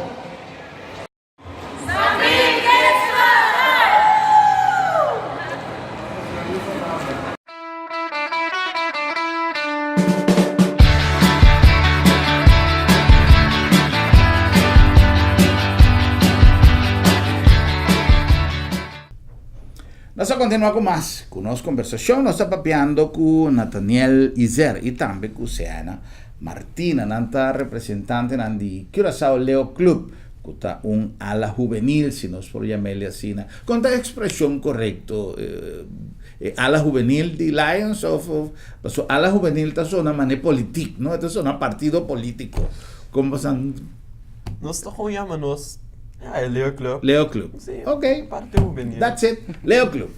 Nos a kontinuá ku mas ku nos kombersashon. Nos ta papiando ku Nathaniel Izer i tambe ku Seana Martina. Nan ta representantenan di Curaçao Leo Club. Ku ta un ala hubenil, si nos por yam'el asina. Kon ta e ekspreshon korekto? E ala hubenil di Lions òf òf pasobra ala hubenil ta sona manera politik, no? E ta sona partido polítiko. Kon bosan. Nos ta kon yama nos, ya, e Leo Club. Leo Club. Sí. Ok. Parte hubenil. That's it. Leo Club.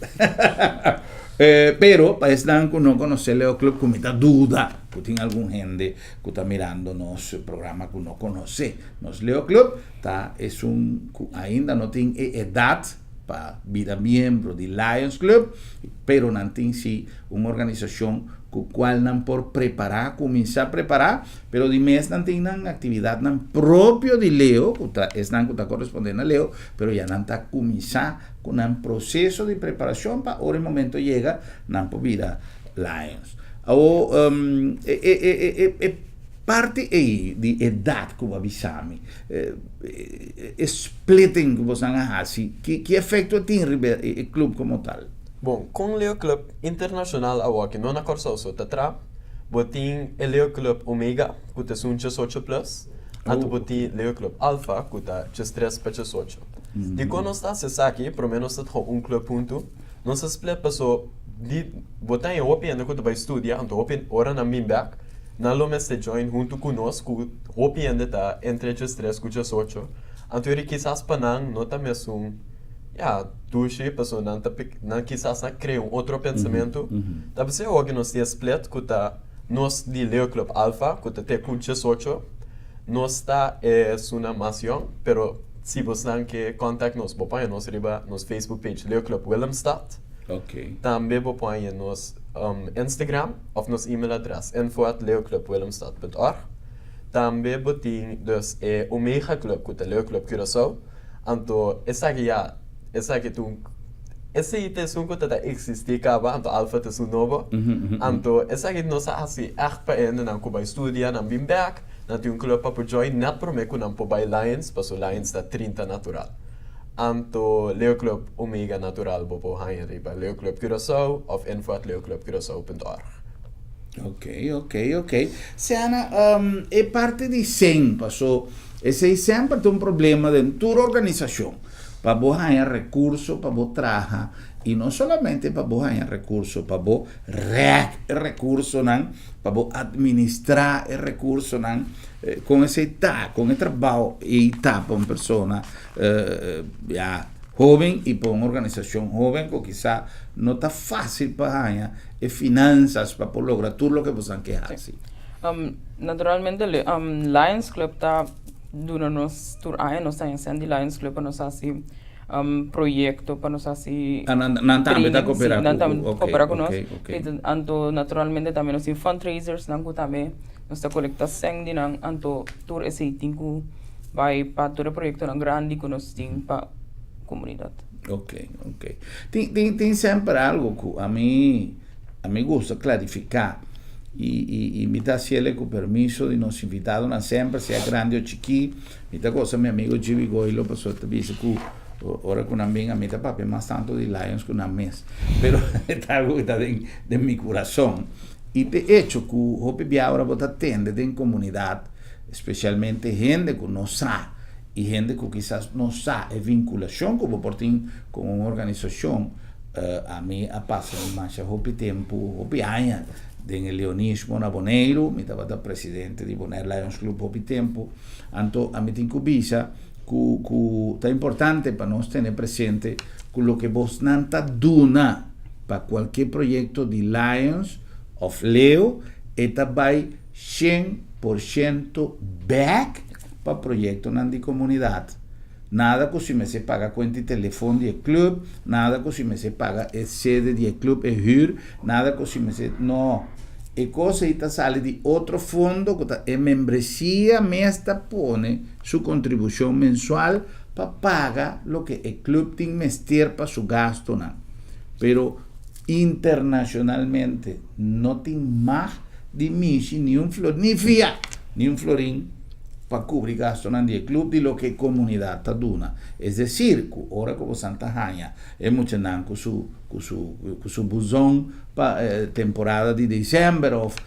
Pero pa esnan ku no konosé Leo Club, ku mi ta duda ku tin algun hende ku ta mirando nos programa ku no konosé nos Leo Club, ta esun ku ainda no tin e edat pa bira miembro di Lions Club, pero nan tin si un organisashon ku kual nan por prepará, kuminsá prepará, pero di mes nan tin nan aktividatnan propio di Leo, ku ta esnan ku ta korespondé na Leo, pero ya nan ta kuminsá ku nan proseso di preparashon pa ora e momento yega nan por bira Lions. Awor, e e e e e parti ei di edat ku bo a bisa mi, e splitting ku bosan a hasi, ki ki efekto e tin riba e e club komo tal? Bon, kon Leo Club Internashonal awor no na Kòrsou so ta traha, bo tin e Leo Club Omega ku ta esun diesocho plus, anto bo tin Leo Club Alpha ku ta diestres pa diesocho. Dikon nos ta hasi esaki? Promé nos ta traha un club huntu. Nos a split paso di bo ta haña hopi hende ku ta bai studia anto hopi ora nan bin bek nan lo mester join huntu ku nos ku hopi hende ta entre diestres ku diesocho anto eri kisas pa nan no ta mesun ya dushi paso nan ta nan kisas a krea un otro pensamentu ta p'esei awor ku nos tin e split ku ta nos di Leo Club Alpha ku ta te ku diesocho nos ta esunnan mas yòn pero Si bosnan ke contact nos, bo por haña nos riba nos Facebook page Leo Club Willemstad. Ok. Tambe bo por haña nos Instagram of nos email adres info at leoclubwillemstad punt org. Tambe bo tin dus e Omega Club ku ta Leo Club Curaçao. Anto esaki ya, esaki ta un, esei ta esun ku ta ta eksistí kaba, anto Alpha ta esun nobo. Anto esaki nos a hasi ègt pa e hendenan ku bai studia, nan bin bèk. Nan tin un club pa por join net prome cu nan por bay Lions paso Lions ta 30 natural. Anto Leo Club Omega Natural bo por haña riba Leo Club Curaçao of info at leoclubcuracao.org. Ok, ok, ok. Seana, e parti di cen, paso esey semper ta un problema den tur organisacion. Pa bo haña recurso pa bo traha. I no solamente pa bo haña rekurso, pa bo rèk e rekursonan, pa bo atministrá e rekursonan. Kon esei ta? Kon e trabou ei ta pa un persona ya hóben i pa un organisashon hóben ku kisá no ta fásil pa haña e finansas pa por logra tur loke boso ke hasi? Naturalmente Lions Club ta duna nos tur aña nos ta haña sèn di Lions Club pa nos hasi proyecto pa nos hasi Ah, nan, nan tambe ta training, coopera sí, nan ku, tambe ok, coopera ku nos. ok, ok. I anto naturalmente tambe nos tin fundraisers nan ku tambe nos ta colecta sèn di nan, anto tur esei tin ku bai pa tur e proyectonan grandi ku nos tin pa comunidad. Ok, ok. Tin, tin, tin semper algo ku ami, ami gusta clarifica i, i, i mi ta haciele ku permiso di nos invitadonan semper, sea grandi o chikí. Mi ta gosa mi amigo Jimmy Goilo pasobra ta bisa ku ora ku nan bin a mi ta papia mas tantu di Lions ku nan mes. Pero e ta algu ku ta den den mi kurason. I te echo ku hopi bia ora bo ta tende den komunidat, spesialmente hende ku no sa i hende ku kisas no sa e vinkulashon ku bo por tin ku un organisashon, ami a pasa masha hopi tempu, hopi aña den e leonismo na Boneiru, mi tabata presidente di Bonaire Lions Club hopi tempu. Anto ami tin ku bisa ku ku ta importante pa nos tene presente ku loke bosnan ta duna pa kualke proyekto di Lions òf Leo e ta bai 100% bèk pa proyektonan di komunidat. Nada ku si mester paga kuenta di telefon di e klup, nada ku si mester paga e sede di e klup, e hür, nada ku si mester, no. E kos ei ta sali di otro fondo ku ta e membresia mes ta pone su kontribushon mensual pa paga loke e klup tin mester pa su gastunan. Pero internashonalmente no tin mag di mishi ni un flor, ni fia ni un florin pa kubri gastunan di e klup di loke e komunidat ta duna. Es desir, ku ora ku bosan ta haña e muchanan ku su ku su ku su buzon pa temporada di desèmber òf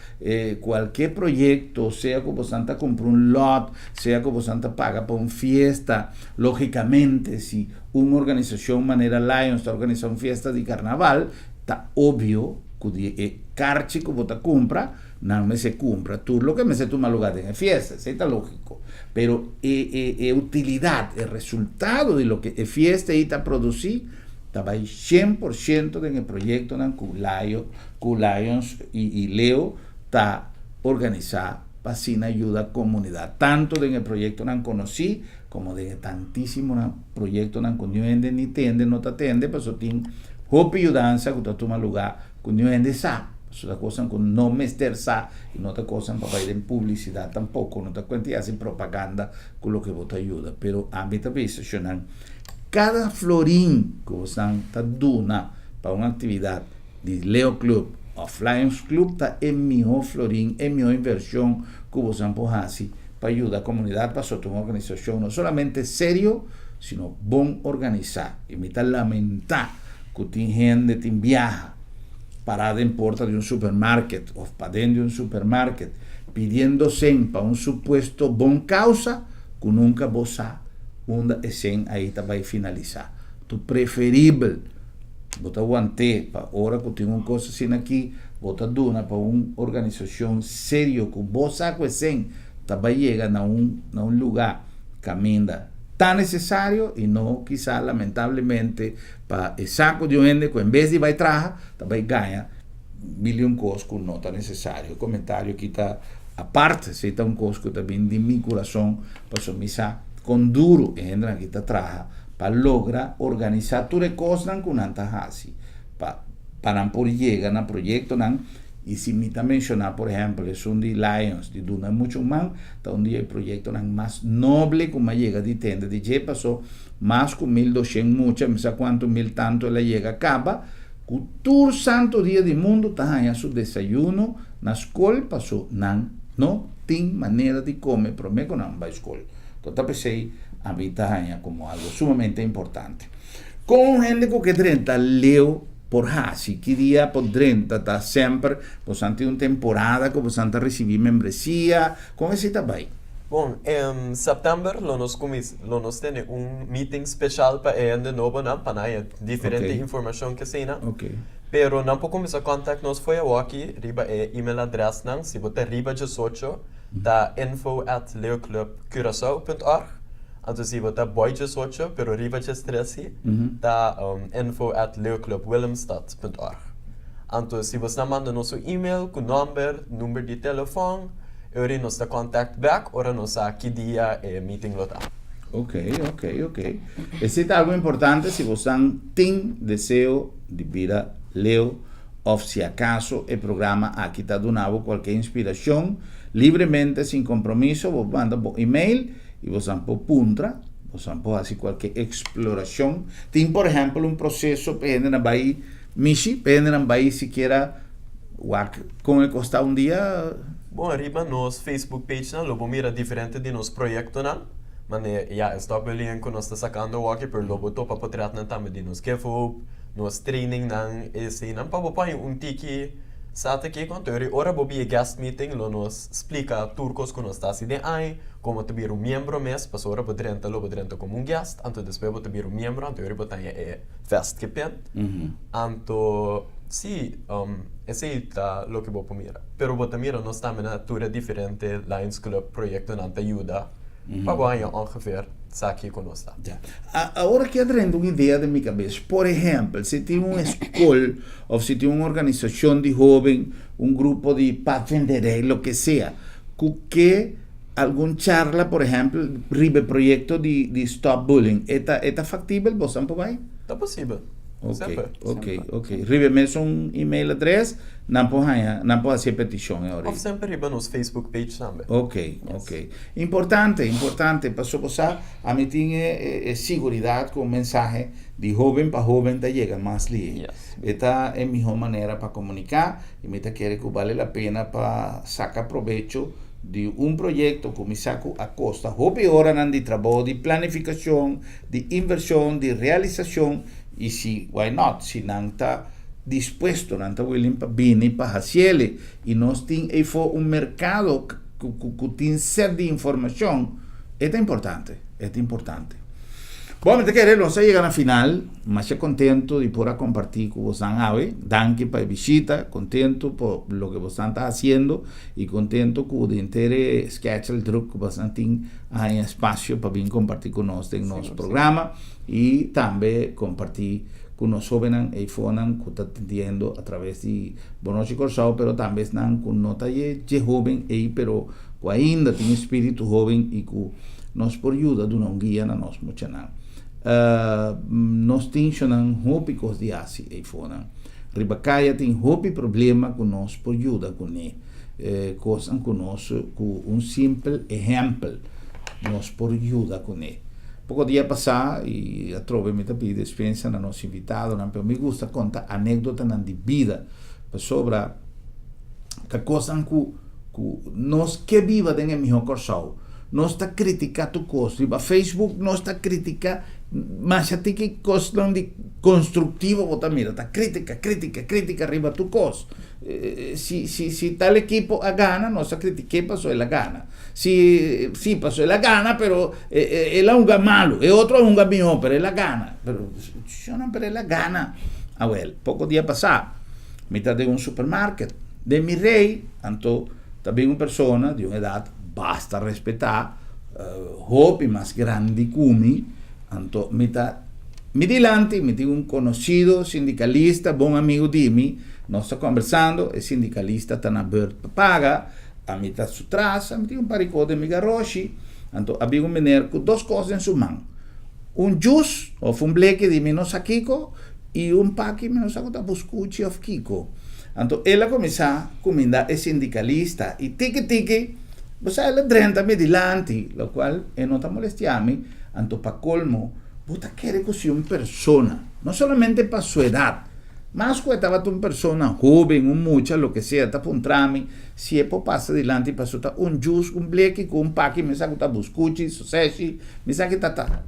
kualke proyekto, sea ku bosan ta kumpra un lòt, sea ku bosan ta paga pa un fiesta, lógikamente si un organisashon manera Lions ta organisá un fiesta di karnaval, ta obvio ku di e karchi ku bo ta kumpra, Nan mester cumpra tur loke mester tuma lugar den e fiesta, esey ta logico. Pero e e e utilidad, e resultado di loke e fiesta ey ta produci ta bay 100% den e proyectonan cu Lio, cu Lions y y Leo ta organisa pa asina yuda comunidad, tanto den e proyectonan conoci como den e tantisimonan proyectonan cu niun hende ni tende no ta tende pasobra tin hopi yudansa cu ta tuma lugar cu niun hende sa. Pasobra ta kosnan ku no mester sa i no ta kosnan pa bai den publisidat tampoko. No ta kuenta i hasi propaganda ku loke bo ta yuda. Pero ami ta bisa shonnan, kada florin ku bosan ta duna pa un aktividat di Leo Club òf Lions Club ta e mihó florin, e mihó invershon ku bosan por hasi pa yuda komunidat pasobra ta un organisashon no solamente serio sino bon organisá. I mi ta lamentá ku tin hende tin biaha. Pará den porta di un supermarket of paden di un supermarket pidiendo sen pa un supuesto bon causa cu nunca bo sa unda e sen ayi ta bay finalisa. Tu preferibel bo ta want'é pa ora cu tin un cos asina aki bo ta duna pa un organisacion serio cu bo sa cu e sen ta bay yega na un na un lugar caminda ta necesario y no kisa lamentablemente Pa e saco di un hende cu en bes di bay traha, ta bay gaña mil y un cos cu no ta necesario. E comentario aki ta apart, esey ta un cos cu ta bin di mi curason, pasobra mi sa con duro e hendenan aki ta traha pa logra organisa tur e cosnan cu nan ta haci pa pa nan por yega na proyectonan. Y si mi ta menciona por ehempel esun di Lions di duna mucho man, ta un di e proyectonan mas noble cu mi a yega di tende di dje, paso Mas ku 1200 mucha, mi sa kuantu mil tantu el a yega kaba, ku tur santu dia di mundu ta haña su desayuno na skol paso nan no tin manera di kome promé ku nan bai skol. To ta p'esei ami ta haña komo algu sumamente importante. Kon un hende ku ke drenta leu por hasi? Ki dia por drenta? Ta semper bosan tin un temporada ku bosan ta risibí membresia? Kon esei ta bai? Bon, en sèptèmber lo nos kuminsá, lo nos tene un meeting speshal pa e hende nobonan pa nan haña diferente informashon ke eseinan. Pero nan por kuminsá kòntakt nos for awoki riba e email adrèsnan, si bo ta riba diesocho ta info at leeuwclubcuraçao punt org, anto si bo ta boi diesocho pero riba diestresi ta info at leeuwclubwillemstad punt org. Anto si bosnan manda nos un email ku nòmber, number di telefòn, Eury nos ta contact back ora nos sa ki dia e meeting lo ta. Ok, ok, ok. Esei ta algo importante si bosan tin deseo di bira leo of si acaso e programa aki ta duna bo cualke inspiracion, libremente sin compromiso bo manda bo email y bosan por puntra, bosan por haci cualke exploracion. Tin por ehempel un proceso pa hendenan bay mishi, pa hendenan bay sikiera Wak kon e kos ta un dia. Bon, riba nos Facebook pagenan lo bo mira diferente di nos proyektonan. Mane ya e stop bullying ku nos ta sakando awoki, pero lo bo topa potretnan tambe di nos Give Hope, nos trainingnan, eseinan pa bo por haña un tiki sa ta kiko. Anto ora ora bo bia guest meeting lo nos splika tur kos ku nos ta hasi den aña, komo ta bira un miembro mes, pasobra ora bo drenta lo bo drenta komo un guest, anto despues bo ta bira un miembro, anto ora bo ta haña e vest ke pin. Anto, sí, esei ta loke bo por mira. Pero bo ta mira nos tambe na tur e diferente Lions Club proyectonan ta yuda pa bo haña ongeveer sa kiko nos ta. Ya. Awor aki a drenta un idea den mi cabes. Por ehempel, si tin un escol of si tin un organisacion di hoben, un grupo di padvinderij, loke sea, cu ke algun charla, por ehempel, riba e proyecto di Stop Bullying, e ta e ta factibel? Bosan por bai? Ta posibel. Ok, Semper. ok, ok. Riba e mesun email adres nan por haña, nan por hasi e petishon e ora Of semper riba nos Facebook page tambe. Ok, ok. Importante, importante, pasobra bo sa, ami tin e e e siguridat ku un mensahe di hoben pa hoben ta yega mas lihé. Yes. E ta e mihó manera pa komuniká i mi ta kere ku bale la pena pa saka probecho di un proyekto ku mi sa ku a kosta hopi oranan di trabou di planifikashon, di invershon, di realisashon i si, why not, si nan ta dispuesto, nan ta willing pa bini pa hasiele i nos tin eifo un merkado ku tin set di informashon, e ta importante, e ta importante. Bon, mi ta kere nos a yega na final, masha contento di por a comparti cu bosan awe, danki pa e bishita, contento pa loke bosan ta haciendo y contento cu den henter e schedule druk cu bosan tin a haña espacio pa bin comparti cu nos den nos programa y tambe comparti cu nos hobennan eyfonan cu ta tendiendo a traves di Bon Nochi Corsou pero tambe esnan cu no ta dje hoben ey pero cu ainda tin e spiritu hoben y cu nos por yuda duna un guia na nos muchanan. Nos tin shonan hopi cos di haci eyfonan. Riba caya tin hopi problema cu nos por yuda cune. Cosnan cu nos cu un simpel ehempel nos por yuda cune. Poco dia pasa y atrobe mi ta pidi despensa na nos invitadonan pero mi gusta conta anecdotanan di bida pasobra ta cosnan cu Ku nos ke biba den e mihó Kòrsou. Nos ta kritiká tur kos. Riba Facebook nos ta kritiká masha tiki kosnan di konstruktivo bo ta mira. Ta kritika, kritika, kritika riba tur kos. Si si si tal ekipo a gana nos ta kritik'é pasobra el a gana. Si si pasobra el a gana pero el a hunga malu. E otro a hunga mihó pero el a gana. Pero shonnan pero el a gana. Awèl poko dia pasá mi ta den un supermarket. Den mi rei, anto ta bin un persona di un edat basta respetá, hopi mas grandi ku mi, anto mi ta mi dilanti mi tin un konosido sindikalista, bon amigu di mi, nos ta kombersando, e sindikalista ta na bùrt pa paga, ami ta su tras, ami tin un parikó den mi garoshi, anto a bin un meneer ku dos kos den su man, un jus òf un bleki di mi no sa kiko, I un paki mi no sa ku ta buskuchi òf kiko. Anto el a kuminsá kuminda e sindikalista i tiki tiki bo sa el a drenta mi dilanti, lokual e no ta molestiá mi. Anto pa kolmo bo ta kere ku si un persona, no solamente pa su edat, mas ku e tabata un persona hóben, un mucha, loke sea, ta puntra mi si e por pasa dilanti pasobra ta un jus, un bleki ku un paki mi sa ku ta buskuchi, soseshi, mi sa ki ta ta.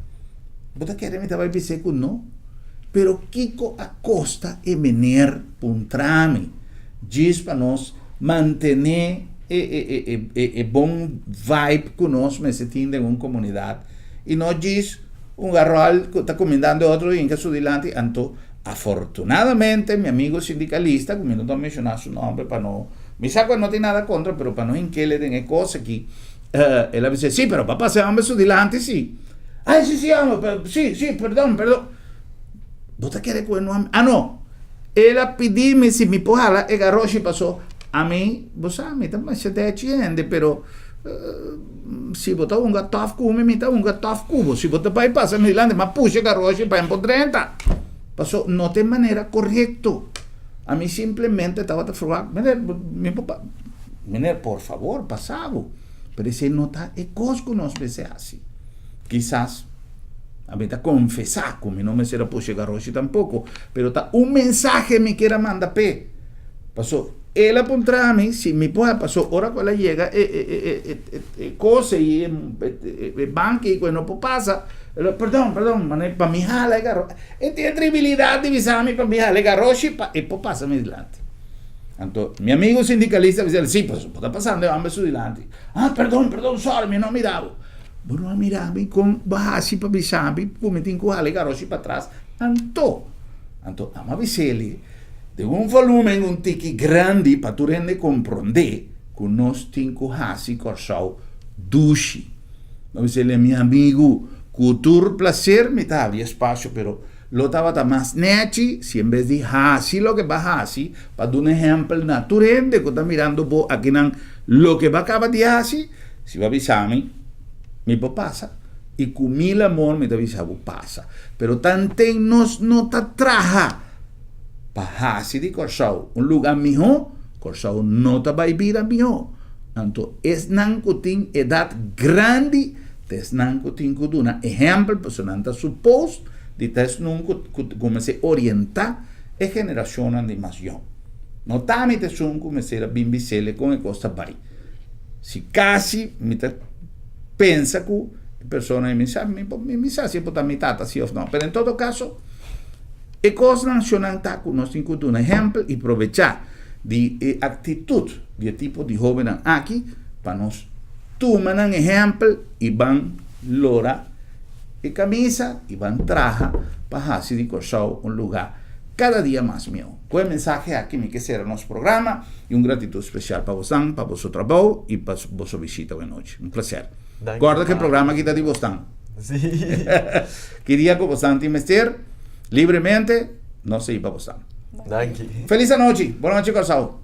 Bo ta kere mi ta bai bis'é ku no? Pero kiko a kosta e meneer puntra mi djis pa nos mantené. E e e e e e bon vibe ku nos mester tin den un komunidat i no djis un garòl ku ta kumindando e otro hinka su dilanti. Anto afortunadamente mi amigo sindikalista ku mi no ta menshoná su nòmber pa no mi sa ku e no tin nada kontra pero pa no hink'el den e kos aki el a bisa si pero bo a pasa e hòmber su dilanti si. Ay si si hòmber si si perdon perdon. Bo ta kere ku e no a ah no. El a pidi mi si mi por hala e garoshi paso ami, bo sa mi ta masha dechi hende pero si bo ta hunga tof ku mi, mi ta hunga tof ku bo. Si bo ta bai pasa mi dilanti mi a pusha e garoshi pa e por drenta. Paso no ta e manera korekto. Ami simplemente tabata ferwagt, meneer mi por pa, meneer por fabor pasa bo. Pero esei no ta e kos ku nos mester hasi. Kisas ami ta konfesá ku mi no mester a pusha e garoshi tampoko, pero ta un mensahe mi kier a manda p'e. Paso el a puntra mi si mi por a paso ora ku el a yega e e e e e kos ei e e banki ei ku e no por pasa, el a perdon perdon mane pa mi hala e garoshi. E tin e tribilidat di bisa mi pa mi hala e garoshi pa e por pasa mi dilanti. Anto mi amigo sindikalista a bisa el, si, paso bo ta pasando e homber su dilanti. Ah perdon perdon sorry mi no a mira bo. Bo no a mira mi kon bo a hasi pa bisa mi ku mi tin ku hala e garoshi patras? Anto, anto amo a bis'eli den un volumen un tiki grandi pa tur hende komprondé ku nos tin ku hasi Kòrsou dushi. Mi a bis'eli, mi amigu, ku tur plaser mi ta habri espasio, pero lo tabata mas nèchi si en bes di hasi loke bo a hasi pa duna ehèmpel na tur hende ku ta mirando bo akinan loke bo a kaba di hasi, Si bo a bisa mi, mi por pasa. I ku mil amor mi ta bisa bo pasa. Pero tanten nos no ta traha pa hasi di Kòrsou un lugá mihó, Kòrsou no ta bai bira mihó. Anto esnan ku tin edat grandi ta esnan ku tin ku duna ehèmpel pasobra nan ta supos di ta esnan ku kuminsá orientá e generashonnan di mas yòn. No ta mi ta esun ku mester a bin bis'el kon e kos ta bai. Si casi mi ta pensa cu e persona mi sa mi mi sa si e por ta mi tata si of no pero en todo caso e cosnan shonnan ta cu nos tin cu duna ehempel y probecha di e actitud di e tipo di hobennan aki pa nos tuma nan ehempel y ban lora e camisa y ban traha pa haci di Corsou un lugar cada dia mas miho. Ku e mensahe aki mi ke sera nos programa i un gratitud spesial pa bosnan pa boso trabou i pa boso bishita awe nochi. Un plaser. Danki Korda ku e pa. programa aki ta di bosnan. Sí. Ki dia ku bosnan tin mester, libremente nos ta i pa bosnan. Danki. Felis anochi. Bon nochi Kòrsou.